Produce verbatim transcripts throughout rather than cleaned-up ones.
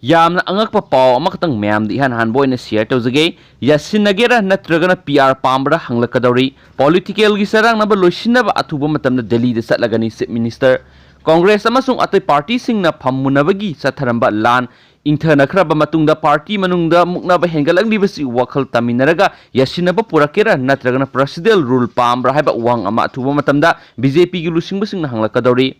ꯌꯥꯝꯅ ꯑꯉꯛꯄ ꯄꯥꯎ ꯑꯃꯈꯛꯇꯪ ꯃꯌꯥꯝꯗ ꯏꯍꯥꯟ ꯍꯥꯟꯕ ꯑꯣꯏꯅ ꯁꯤꯌꯔ ꯇꯧꯖꯒꯦ꯫ ꯌꯥꯁꯤꯟꯅꯒꯦꯔꯥ ꯅꯠꯇ꯭ꯔꯒꯅ ꯄꯤ ꯑꯥꯔ ꯄꯥꯝꯕ꯭ꯔꯥ ꯍꯪꯂꯛꯀꯗꯧꯔꯤ꯫ ꯄꯣꯂꯤꯇꯤꯀꯦꯜꯒꯤ ꯆꯔꯥꯡꯅꯕ ꯂꯣꯏꯁꯤꯟꯅꯕ ꯑꯊꯨꯕ ꯃꯇꯝꯗ ꯗꯦꯜꯂꯤꯗ ꯆꯠꯂꯒꯅꯤ ꯆꯤꯐ ꯃꯤꯅꯤꯁꯇꯔ꯫ ꯀꯣꯡꯒ꯭ꯔꯦꯁ ꯑꯃꯁꯨꯡ ꯑꯇꯩ ꯄꯥꯔꯇꯤꯁꯤꯡꯅ ꯐꯝꯃꯨꯟꯅꯕꯒꯤ ꯆꯠꯊꯔꯝꯕ ꯂꯥꯟ ꯏꯪꯊꯅꯈ꯭ꯔꯕ ꯃꯇꯨꯡꯗ ꯄꯥꯔꯇꯤ ꯃꯅꯨꯡꯗ ꯃꯨꯛꯅꯕ ꯍꯦꯟꯒꯠꯂꯛꯂꯤꯕꯁꯤ ꯋꯥꯈꯜ ꯇꯥꯃꯤꯟꯅꯔꯒ ꯌꯥꯁꯤꯟꯅꯕ ꯄꯨꯔꯛꯀꯦꯔꯥ ꯅꯠꯇ꯭ꯔꯒꯅ ꯄ꯭ꯔꯁꯤꯗꯦꯟ ꯔꯨꯜ ꯄꯥꯝꯕ꯭ꯔꯥ ꯍꯥꯏꯕ ꯋꯥꯍꯪ ꯑꯃ ꯑꯊꯨꯕ ꯃꯇꯝꯗ ꯕꯤ ꯖꯦ ꯄꯤꯒꯤ ꯂꯨꯆꯤꯡꯕꯁꯤꯡꯅ ꯍꯪꯂꯛꯀꯗꯧꯔꯤ꯫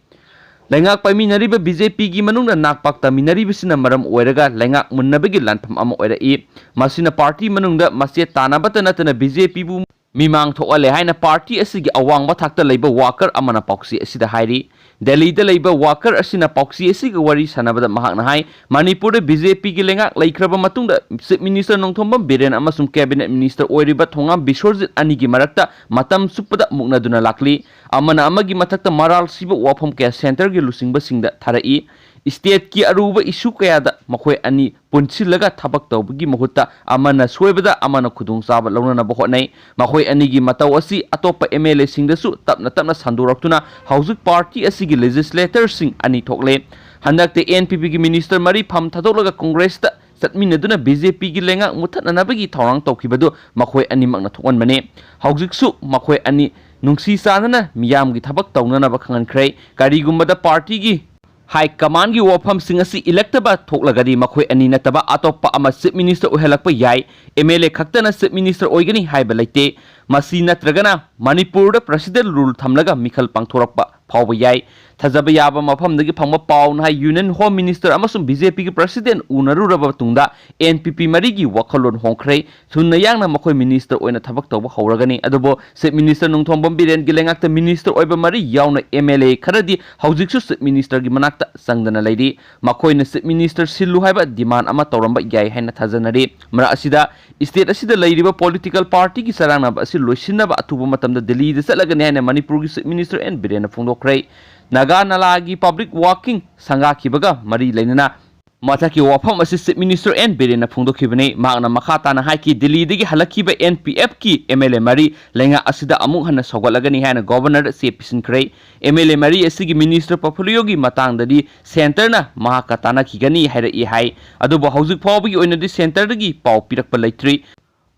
ꯂꯩꯉꯥꯛ ꯄꯥꯏꯃꯤꯟꯅꯔꯤꯕ ꯕꯤ ꯖꯦ ꯄꯤꯒꯤ ꯃꯅꯨꯡꯗ ꯅꯥꯛ ꯄꯥꯛ ꯇꯥꯃꯤꯟꯅꯔꯤꯕꯁꯤꯅ ꯃꯔꯝ ꯑꯣꯏꯔꯒ ꯂꯩꯉꯥꯛ ꯃꯨꯟꯅꯕꯒꯤ ꯂꯥꯟꯐꯝ ꯑꯃ ꯑꯣꯏꯔꯛꯏ꯫ ꯃꯁꯤꯅ ꯄꯥꯔꯇꯤ ꯃꯅꯨꯡꯗ ꯃꯆꯦꯠ ꯇꯥꯅꯕꯇ ꯅꯠꯇꯅ ꯕꯤ ꯖꯦ ꯄꯤꯕꯨ ꯃꯤꯃꯥꯡ ꯊꯣꯛꯍꯜꯂꯦ ꯍꯥꯏꯅ ꯄꯥꯔꯇꯤ ꯑꯁꯤꯒꯤ ꯑꯋꯥꯡꯕ ꯊꯥꯛꯇ ꯂꯩꯕ ꯋꯥꯀꯔ ꯑꯃꯅ ꯄꯥꯎꯆꯦ ꯑꯁꯤꯗ ꯍꯥꯏꯔꯤ꯫ ꯗꯦꯜꯂꯤꯗ ꯂꯩꯕ ꯋꯥꯀꯔ ꯑꯁꯤꯅ ꯄꯥꯎꯆꯦ ꯑꯁꯤꯒ ꯋꯥꯔꯤ ꯁꯥꯟꯅꯕꯗ ꯃꯍꯥꯛꯅ ꯍꯥꯏ, ꯃꯅꯤꯄꯨꯔꯗ ꯕꯤ ꯖꯦ ꯄꯤꯒꯤ ꯂꯩꯉꯥꯛ ꯂꯩꯈ꯭ꯔꯕ ꯃꯇꯨꯡꯗ ꯆꯤꯐ ꯃꯤꯅꯤꯁꯇꯔ ꯅꯣꯡꯊꯣꯝꯕꯝ ꯕꯤꯔꯦꯟ ꯑꯃꯁꯨꯡ ꯀꯦꯕꯤꯅꯦꯠ ꯃꯤꯅꯤꯁꯇꯔ ꯑꯣꯏꯔꯤꯕ ꯊꯣꯉꯥꯝ ꯕꯤꯁ꯭ꯋꯔꯖꯤꯠ ꯑꯅꯤꯒꯤ ꯃꯔꯛꯇ ꯃꯇꯝ ꯆꯨꯞꯄꯗ ꯃꯨꯛꯅꯗꯨꯅ ꯂꯥꯛꯂꯤ꯫ ꯑꯃꯅ ꯑꯃꯒꯤ ꯃꯊꯛꯇ ꯃꯔꯥꯜ ꯁꯤꯕ ꯋꯥꯐꯝ ꯀꯌꯥ ꯁꯦꯟꯇꯔꯒꯤ ꯂꯨꯆꯤꯡꯕꯁꯤꯡꯗ ꯊꯥꯔꯛꯏ꯫ ꯁ꯭ꯇꯦꯠꯀꯤ ꯑꯔꯨꯕ ꯏꯁꯨ ꯀꯌꯥꯗ ꯃꯈꯣꯏ ꯑꯅꯤ ꯄꯨꯟꯁꯤꯜꯂꯒ ꯊꯕꯛ ꯇꯧꯕꯒꯤ ꯃꯍꯨꯠꯇ ꯑꯃꯅ ꯁꯣꯏꯕꯗ ꯑꯃꯅ ꯈꯨꯗꯣꯡꯆꯥꯕ ꯂꯧꯅꯅꯕ ꯍꯣꯠꯅꯩ꯫ ꯃꯈꯣꯏ ꯑꯅꯤꯒꯤ ꯃꯇꯧ ꯑꯁꯤ ꯑꯇꯣꯞꯄ ꯑꯦꯝ ꯑꯦꯜ ꯑꯦꯁꯤꯡꯗꯁꯨ ꯇꯞꯅ ꯇꯞꯅ ꯁꯟꯗꯣꯔꯛꯇꯨꯅ ꯍꯧꯖꯤꯛ ꯄꯥꯔꯇꯤ ꯑꯁꯤꯒꯤ ꯂꯦꯖꯤꯁꯂꯦꯇꯔꯁꯤꯡ ꯑꯅꯤ ꯊꯣꯛꯂꯦ꯫ ꯍꯟꯗꯛꯇ ꯑꯦꯟ ꯄꯤ ꯄꯤꯒꯤ ꯃꯤꯅꯤꯁꯇꯔ ꯃꯔꯤ ꯐꯝ ꯊꯥꯗꯣꯛꯂꯒ ꯀꯣꯡꯒ꯭ꯔꯦꯁꯇ ꯆꯠꯃꯤꯟꯅꯗꯨꯅ ꯕꯤ ꯖꯦ ꯄꯤꯒꯤ ꯂꯩꯉꯥꯛ ꯃꯨꯠꯊꯠꯅꯅꯕꯒꯤ ꯊꯧꯔꯥꯡ ꯇꯧꯈꯤꯕꯗꯨ ꯃꯈꯣꯏ ꯑꯅꯤꯃꯛꯅ ꯊꯣꯛꯍꯟꯕꯅꯤ꯫ ꯍꯧꯖꯤꯛꯁꯨ ꯃꯈꯣꯏ ꯑꯅꯤ ꯅꯨꯡꯁꯤ ꯆꯥꯟꯅꯅ ꯃꯤꯌꯥꯝꯒꯤ ꯊꯕꯛ ꯇꯧꯅꯅꯕ ꯈꯪꯍꯟꯈ꯭ꯔꯦ꯫ ꯀꯔꯤꯒꯨꯝꯕꯗ ꯄꯥꯔꯇꯤꯒꯤ ꯍꯥꯏ ꯀꯃꯥꯟꯒꯤ ꯋꯥꯐꯝꯁꯤꯡ ꯑꯁꯤ ꯏꯜꯂꯛꯇꯕ ꯊꯣꯛꯂꯒꯗꯤ ꯃꯈꯣꯏ ꯑꯅꯤ ꯅꯠꯇꯕ ꯑꯇꯣꯞꯄ ꯑꯃ ꯆꯤꯐ ꯃꯤꯅꯤꯁꯇꯔ ꯑꯣꯏꯍꯜꯂꯛꯄ ꯌꯥꯏ꯫ ꯑꯦꯝ ꯑꯦꯜ ꯑꯦ ꯈꯛꯇꯅ ꯆꯤꯐ ꯃꯤꯅꯤꯁꯇꯔ ꯑꯣꯏꯒꯅꯤ ꯍꯥꯏꯕ ꯂꯩꯇꯦ꯫ ꯃꯁꯤ ꯅꯠꯇ꯭ꯔꯒꯅ ꯃꯅꯤꯄꯨꯔꯗ ꯄ꯭ꯔꯁꯤꯗꯦꯟ ꯔꯨꯜ ꯊꯝꯂꯒ ꯃꯤꯈꯜ ꯄꯥꯡꯊꯣꯔꯛꯄ ꯐꯥꯎꯕ ꯌꯥꯏ꯫ ꯊꯥꯖꯕ ꯌꯥꯕ ꯃꯐꯝꯗꯒꯤ ꯐꯪꯕ ꯄꯥꯎꯅ ꯍꯥꯏ, ꯌꯨꯅꯤꯌꯟ ꯍꯣꯝ ꯃꯤꯅꯤꯁꯇꯔ ꯑꯃꯁꯨꯡ ꯕꯤ ꯖꯦ ꯄꯤꯒꯤ ꯄ꯭ꯔꯁꯤꯗꯦꯟ ꯎꯅꯔꯨꯔꯕ ꯃꯇꯨꯡꯗ ꯑꯦꯟ ꯄꯤ ꯄꯤ ꯃꯔꯤꯒꯤ ꯋꯥꯈꯜꯂꯣꯟ ꯍꯣꯡꯈ꯭ꯔꯦ꯫ ꯊꯨꯅ ꯌꯥꯡꯅ ꯃꯈꯣꯏ ꯃꯤꯅꯤꯁꯇꯔ ꯑꯣꯏꯅ ꯊꯕꯛ ꯇꯧꯕ ꯍꯧꯔꯒꯅꯤ꯫ ꯑꯗꯨꯕꯨ ꯆꯤꯐ ꯃꯤꯅꯤꯁꯇꯔ ꯅꯣꯡꯊꯣꯝꯕꯝ ꯕꯤꯔꯦꯟꯒꯤ ꯂꯩꯉꯥꯛꯇ ꯃꯤꯅꯤꯁꯇꯔ ꯑꯣꯏꯕ ꯃꯔꯤ ꯌꯥꯎꯅ ꯑꯦꯝ ꯑꯦꯜ ꯑꯦ ꯈꯔꯗꯤ ꯍꯧꯖꯤꯛꯁꯨ ꯆꯤꯐ ꯃꯤꯅꯤꯁꯇꯔꯒꯤ ꯃꯅꯥꯛꯇ ꯆꯪꯗꯅ ꯂꯩꯔꯤ꯫ ꯃꯈꯣꯏꯅ ꯆꯤꯐ ꯃꯤꯅꯤꯁꯇꯔ ꯁꯤꯜꯂꯨ ꯍꯥꯏꯕ ꯗꯤꯃꯥꯟ ꯑꯃ ꯇꯧꯔꯝꯕ ꯌꯥꯏ ꯍꯥꯏꯅ ꯊꯥꯖꯅꯔꯤ꯫ ꯃꯔꯛ ꯑꯁꯤꯗ ꯁ꯭ꯇꯦꯠ ꯑꯁꯤꯗ ꯂꯩꯔꯤꯕ ꯄꯣꯂꯤꯇꯤꯀꯦꯜ ꯄꯥꯔꯇꯤꯒꯤ ꯆꯔꯥꯡꯅꯕ ꯑꯁꯤ ꯂꯣꯏꯁꯤꯟꯅꯕ ꯑꯊꯨꯕ ꯃꯇꯝꯗ ꯗꯤꯜꯂꯤꯗ ꯆꯠꯂꯒꯅꯤ ꯍꯥꯏꯅ ꯃꯅꯤꯄꯨꯔꯒꯤ ꯆꯤꯐ ꯃꯤꯅꯤꯁꯇꯔ ꯑꯦꯟ ꯕꯤꯔꯦꯟꯅ ꯐꯣꯡꯗꯣꯛꯈ꯭ꯔꯦ꯫ ꯅꯥꯒꯥ ꯅꯥꯂꯥꯒꯤ ꯄꯕ꯭ꯂꯤꯛ ꯋꯥꯀꯤꯡ ꯁꯪꯒꯥꯈꯤꯕꯒ ꯃꯔꯤ ꯂꯩꯅꯅ ꯃꯊꯛꯀꯤ ꯋꯥꯐꯝ ꯑꯁꯤ Chief Minister ꯑꯦꯟ ꯕꯤꯔꯦꯟꯅ ꯐꯣꯡꯗꯣꯛꯈꯤꯕꯅꯤ꯫ ꯃꯍꯥꯛꯅ ꯃꯈꯥ ꯇꯥꯅ ꯍꯥꯏꯈꯤ, ꯗꯤꯜꯂꯤꯗꯒꯤ ꯍꯜꯂꯛꯈꯤꯕ ꯑꯦꯟ ꯄꯤ ꯑꯦꯐꯀꯤ ꯑꯦꯝ ꯑꯦꯜ ꯑꯦ ꯃꯔꯤ ꯂꯩꯉꯥꯛ ꯑꯁꯤꯗ ꯑꯃꯨꯛ ꯍꯟꯅ ꯁꯧꯒꯠꯂꯒꯅꯤ ꯍꯥꯏꯅ ꯒꯣꯚꯔꯅꯔꯗ ꯆꯦ ꯄꯤꯁꯤꯟꯈ꯭ꯔꯦ꯫ ꯑꯦꯝ ꯑꯦꯜ ꯑꯦ ꯃꯔꯤ ꯑꯁꯤꯒꯤ ꯃꯤꯅꯤꯁꯇꯔ ꯄꯣꯔꯠꯐꯣꯂꯤꯌꯣꯒꯤ ꯃꯇꯥꯡꯗꯗꯤ ꯁꯦꯟꯇꯔꯅ ꯃꯍꯥꯛꯀ ꯇꯥꯟꯅꯈꯤꯒꯅꯤ ꯍꯥꯏꯔꯛꯏ ꯍꯥꯏ꯫ ꯑꯗꯨꯕꯨ ꯍꯧꯖꯤꯛ ꯐꯥꯎꯕꯒꯤ ꯑꯣꯏꯅꯗꯤ ꯁꯦꯟꯇꯔꯗꯒꯤ ꯄꯥꯎ ꯄꯤꯔꯛꯄ ꯂꯩꯇ꯭ꯔꯤ꯫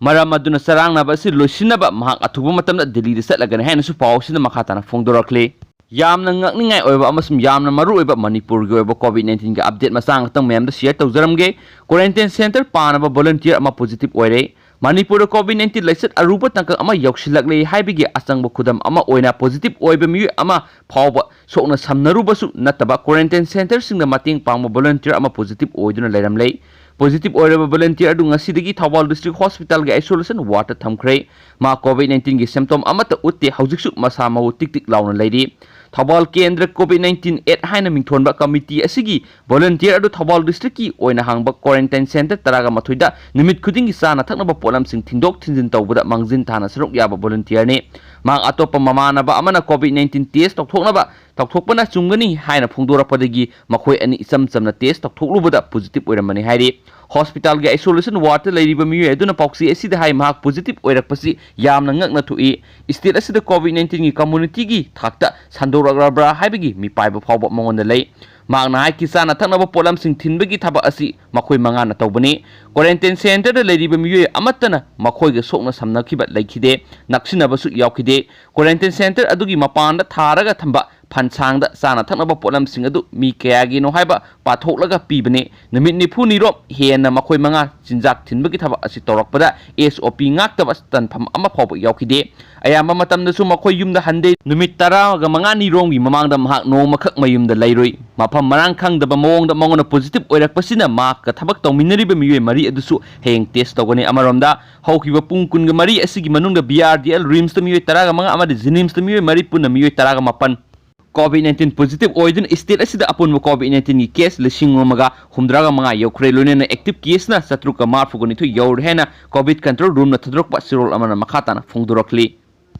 ꯃꯔꯝ ꯑꯗꯨꯅ ꯆꯔꯥꯡꯅꯕ ꯑꯁꯤ ꯂꯣꯏꯁꯤꯟꯅꯕ ꯃꯍꯥꯛ ꯑꯊꯨꯕ ꯃꯇꯝꯗ ꯗꯤꯜꯂꯤꯗ ꯆꯠꯂꯒꯅꯤ ꯍꯥꯏꯅꯁꯨ ꯄꯥꯎ ꯑꯁꯤꯗ ꯃꯈꯥ ꯇꯥꯅ ꯐꯣꯡꯗꯣꯔꯛꯂꯤ꯫ ꯌꯥꯝꯅ ꯉꯛꯅꯤꯡꯉꯥꯏ ꯑꯣꯏꯕ ꯑꯃꯁꯨꯡ ꯌꯥꯝꯅ ꯃꯔꯨꯑꯣꯏꯕ ꯃꯅꯤꯄꯨꯔꯒꯤ ꯑꯣꯏꯕ ꯀꯣꯚꯤꯗ ꯅꯥꯏꯟꯇꯤꯟꯒꯤ ꯑꯞꯗꯦꯠ ꯃꯆꯥ ꯉꯥꯛꯇꯪ ꯃꯌꯥꯝꯗ ꯁꯤꯌꯔ ꯇꯧꯖꯔꯝꯒꯦ꯫ ꯀ꯭ꯋꯥꯔꯦꯟꯇꯥꯏꯟ ꯁꯦꯟꯇꯔ ꯄꯥꯟꯅꯕ ꯚꯣꯂꯨꯟꯇꯤꯌꯔ ꯑꯃ ꯄꯣꯖꯤꯇꯤꯚ ꯑꯣꯏꯔꯦ꯫ ꯃꯅꯤꯄꯨꯔꯗ ꯀꯣꯚꯤꯗ ꯅꯥꯏꯟꯇꯤꯟ ꯂꯥꯏꯆꯠ ꯑꯔꯨꯕ ꯇꯥꯡꯀꯛ ꯑꯃ ꯌꯧꯁꯤꯜꯂꯛꯂꯦ ꯍꯥꯏꯕꯒꯤ ꯑꯆꯪꯕ ꯈꯨꯗꯝ ꯑꯃ ꯑꯣꯏꯅ ꯄꯣꯖꯤꯇꯤꯚ ꯑꯣꯏꯕ ꯃꯤꯑꯣꯏ ꯑꯃ ꯐꯥꯎꯕ ꯁꯣꯛꯅ ꯁꯝꯅꯔꯨꯕꯁꯨ ꯅꯠꯇꯕ ꯀ꯭ꯋꯥꯔꯦꯟꯇꯥꯏꯟ ꯁꯦꯟꯇꯔꯁꯤꯡꯗ ꯃꯇꯦꯡ ꯄꯥꯡꯕ ꯚꯣꯂꯨꯟꯇꯤꯌꯔ ꯑꯃ ꯄꯣꯖꯤꯇꯤꯚ ꯑꯣꯏꯗꯨꯅ ꯂꯩꯔꯝꯂꯦ꯫ ꯄꯣꯖꯤꯇꯤꯚ ꯑꯣꯏꯔꯕ ꯚꯣꯂꯨꯟꯇꯤꯌꯔ ꯑꯗꯨ ꯉꯁꯤꯗꯒꯤ ꯊꯧꯕꯥꯜ ꯗꯤꯁꯇ꯭ꯔꯤꯛ ꯍꯣꯁꯄꯤꯇꯥꯜꯒꯤ ꯑꯥꯏꯁꯣꯂꯦꯁꯟ ꯋꯥꯔꯗꯇ ꯊꯝꯈ꯭ꯔꯦ꯫ ꯃꯥ ꯀꯣꯚꯤꯗ ꯅꯥꯏꯟꯇꯤꯟꯒꯤ ꯁꯤꯝꯇꯣꯝ ꯑꯃꯠꯇ ꯎꯠꯇꯦ, ꯍꯧꯖꯤꯛꯁꯨ ꯃꯁꯥ ꯃꯎ ꯇꯤꯛ ꯇꯤꯛ ꯂꯥꯎꯅ ꯂꯩꯔꯤ꯫ ꯊꯧꯕꯥꯜ ꯀꯦꯟꯗ꯭ꯔ ꯀꯣꯚꯤꯗ ꯅꯥꯏꯟꯇꯤꯟ ꯑꯦꯠ ꯍꯥꯏꯅ ꯃꯤꯡꯊꯣꯟꯕ ꯀꯃꯤꯇꯤ ꯑꯁꯤꯒꯤ ꯚꯣꯂꯨꯟꯇꯤꯌꯔ ꯑꯗꯨ ꯊꯧꯕꯥꯜ ꯗꯤꯁꯇ꯭ꯔꯤꯛꯀꯤ ꯑꯣꯏꯅ ꯍꯥꯡꯕ ꯀ꯭ꯋꯥꯔꯦꯟꯇꯥꯏꯟ ꯁꯦꯟꯇꯔ ꯇꯔꯥꯒ ꯃꯥꯊꯣꯏꯗ ꯅꯨꯃꯤꯠ ꯈꯨꯗꯤꯡꯒꯤ ꯆꯥꯅ ꯊꯛꯅꯕ ꯄꯣꯠꯂꯝꯁꯤꯡ ꯊꯤꯟꯗꯣꯛ ꯊꯤꯟꯖꯤꯟ ꯇꯧꯕꯗ ꯃꯥꯡꯖꯤꯟ ꯊꯥꯅ ꯁꯔꯨꯛ ꯌꯥꯕ ꯚꯣꯂꯨꯟꯇꯤꯌꯔꯅꯤ꯫ ꯃꯍꯥꯛ ꯑꯇꯣꯞꯄ ꯃꯃꯥꯟꯅꯕ ꯑꯃꯅ ꯀꯣꯚꯤꯗ ꯅꯥꯏꯟꯇꯤꯟ ꯇꯦꯁ ꯇꯧꯊꯣꯛꯅꯕ ꯇꯧꯊꯣꯛꯄꯅ ꯆꯨꯝꯒꯅꯤ ꯍꯥꯏꯅ ꯐꯣꯡꯗꯣꯔꯛꯄꯗꯒꯤ ꯃꯈꯣꯏ ꯑꯅꯤ ꯏꯆꯝ ꯆꯝꯅ ꯇꯦꯁ ꯇꯧꯊꯣꯛꯂꯨꯕꯗ ꯄꯣꯖꯤꯇꯤꯚ ꯑꯣꯏꯔꯝꯕꯅꯤ ꯍꯥꯏꯔꯤ꯫ ꯍꯣꯁꯄꯤꯇꯥꯜꯒꯤ ꯑꯥꯏꯁꯣꯂꯦꯁꯟ ꯋꯥꯔꯗꯇ ꯂꯩꯔꯤꯕ ꯃꯤꯑꯣꯏ ꯑꯗꯨꯅ ꯄꯥꯎꯆꯦ ꯑꯁꯤꯗ ꯍꯥꯏ, ꯃꯍꯥꯛ ꯄꯣꯖꯤꯇꯤꯚ ꯑꯣꯏꯔꯛꯄꯁꯤ ꯌꯥꯝꯅ ꯉꯛꯅ ꯊꯣꯛꯏ꯫ ꯁ꯭ꯇꯦꯠ ꯑꯁꯤꯗ ꯀꯣꯚꯤꯗ ꯅꯥꯏꯟꯇꯤꯟꯒꯤ ꯀꯝꯃꯨꯅꯤꯇꯤꯒꯤ ꯊꯥꯛꯇ ꯁꯟꯗꯣꯔꯛꯂꯕ꯭ꯔꯥ ꯍꯥꯏꯕꯒꯤ ꯃꯤꯄꯥꯏꯕ ꯐꯥꯎꯕ ꯃꯉꯣꯟꯗ ꯂꯩ꯫ ꯃꯍꯥꯛꯅ ꯍꯥꯏꯈꯤ, ꯆꯥꯅ ꯊꯛꯅꯕ ꯄꯣꯠꯂꯝꯁꯤꯡ ꯊꯤꯟꯕꯒꯤ ꯊꯕꯛ ꯑꯁꯤ ꯃꯈꯣꯏ ꯃꯉꯥꯅ ꯇꯧꯕꯅꯤ꯫ ꯀ꯭ꯋꯥꯔꯦꯟꯇꯥꯏꯟ ꯁꯦꯟꯇꯔꯗ ꯂꯩꯔꯤꯕ ꯃꯤꯑꯣꯏ ꯑꯃꯠꯇꯅ ꯃꯈꯣꯏꯒ ꯁꯣꯛꯅ ꯁꯝꯅꯈꯤꯕ ꯂꯩꯈꯤꯗꯦ, ꯅꯛꯁꯤꯟꯅꯕꯁꯨ ꯌꯥꯎꯈꯤꯗꯦ꯫ ꯀ꯭ꯋꯥꯔꯦꯟꯇꯥꯏꯟ ꯁꯦꯟꯇꯔ ꯑꯗꯨꯒꯤ ꯃꯄꯥꯟꯗ ꯊꯥꯔꯒ ꯊꯝꯕ ꯐꯟꯁꯥꯡꯗ ꯆꯥꯅ ꯊꯛꯅꯕ ꯄꯣꯠꯂꯝꯁꯤꯡ ꯑꯗꯨ ꯃꯤ ꯀꯌꯥꯒꯤꯅꯣ ꯍꯥꯏꯕ ꯄꯥꯊꯣꯛꯂꯒ ꯄꯤꯕꯅꯤ꯫ ꯅꯨꯃꯤꯠ ꯅꯤꯐꯨꯅꯤꯔꯣꯝ ꯍꯦꯟꯅ ꯃꯈꯣꯏ ꯃꯉꯥ ꯆꯤꯟꯖꯥꯛ ꯊꯤꯟꯕꯒꯤ ꯊꯕꯛ ꯑꯁꯤ ꯇꯧꯔꯛꯄꯗ ꯑꯦꯁ ꯑꯣ ꯄꯤ ꯉꯥꯛꯇꯕ ꯇꯟꯐꯝ ꯑꯃ ꯐꯥꯎꯕ ꯌꯥꯎꯈꯤꯗꯦ꯫ ꯑꯌꯥꯝꯕ ꯃꯇꯝꯗꯁꯨ ꯃꯈꯣꯏ ꯌꯨꯝꯗ ꯍꯟꯗꯦ꯫ ꯅꯨꯃꯤꯠ ꯇꯔꯥꯒ ꯃꯉꯥꯅꯤꯔꯣꯝꯒꯤ ꯃꯃꯥꯡꯗ ꯃꯍꯥꯛ ꯅꯣꯡꯃꯈꯛ ꯃꯌꯨꯝꯗ ꯂꯩꯔꯨꯏ꯫ ꯃꯐꯝ ꯃꯔꯥꯡ ꯈꯪꯗꯕ ꯃꯑꯣꯡꯗ ꯃꯉꯣꯟꯗ ꯄꯣꯖꯤꯇꯤꯚ ꯑꯣꯏꯔꯛꯄꯁꯤꯅ ꯃꯍꯥꯛꯀ ꯊꯕꯛ ꯇꯧꯃꯤꯟꯅꯔꯤꯕ ꯃꯤꯑꯣꯏ ꯃꯔꯤ ꯑꯗꯨꯁꯨ ꯍꯌꯦꯡ ꯇꯦꯁ ꯇꯧꯒꯅꯤ꯫ ꯑꯃꯔꯣꯝꯗ, ꯍꯧꯈꯤꯕ ꯄꯨꯡ ꯀꯨꯟꯒ ꯃꯔꯤ ꯑꯁꯤꯒꯤ ꯃꯅꯨꯡꯗ ꯕꯤ ꯑꯥꯔ ꯗꯤ ꯑꯦꯜ, ꯔꯤꯝꯁꯇ ꯃꯤꯑꯣꯏ ꯇꯔꯥꯒ ꯃꯉꯥ ꯑꯃꯗꯤ ꯖꯤꯅꯤꯝꯁꯇ ꯃꯤꯑꯣꯏ ꯃꯔꯤ, ꯄꯨꯟꯅ ꯃꯤꯑꯣꯏ ꯇꯔꯥꯒ ꯃꯥꯄꯟ ꯀꯣꯚꯤꯗ ꯅꯥꯏꯟꯇꯤꯟ ꯄꯣꯖꯤꯇꯤꯚ ꯑꯣꯏꯗꯨꯅ ꯁ꯭ꯇꯦꯠ ꯑꯁꯤꯗ ꯑꯄꯨꯟꯕ ꯀꯣꯚꯤꯗ ꯅꯥꯏꯟꯇꯤꯟꯒꯤ ꯀꯦꯁ ꯂꯤꯁꯤꯡ ꯑꯃꯒ ꯍꯨꯝꯗ꯭ꯔꯥꯒ ꯃꯉꯥ ꯌꯧꯈ꯭ꯔꯦ꯫ ꯂꯣꯏꯅꯅ ꯑꯦꯛꯇꯤꯚ ꯀꯦꯁꯅ ꯆꯥꯇ꯭ꯔꯨꯛꯀ ꯃꯔꯤꯐꯨꯒ ꯅꯤꯊꯣꯏ ꯌꯧꯔꯦ ꯍꯥꯏꯅ ꯀꯣꯚꯤꯗ ꯀꯟꯇ꯭ꯔꯣꯜ ꯔꯨꯝꯅ ꯊꯥꯗꯣꯔꯛꯄ ꯆꯦꯔꯣꯜ ꯑꯃꯅ ꯃꯈꯥ ꯇꯥꯅ ꯐꯣꯡꯗꯣꯔꯛꯂꯤ꯫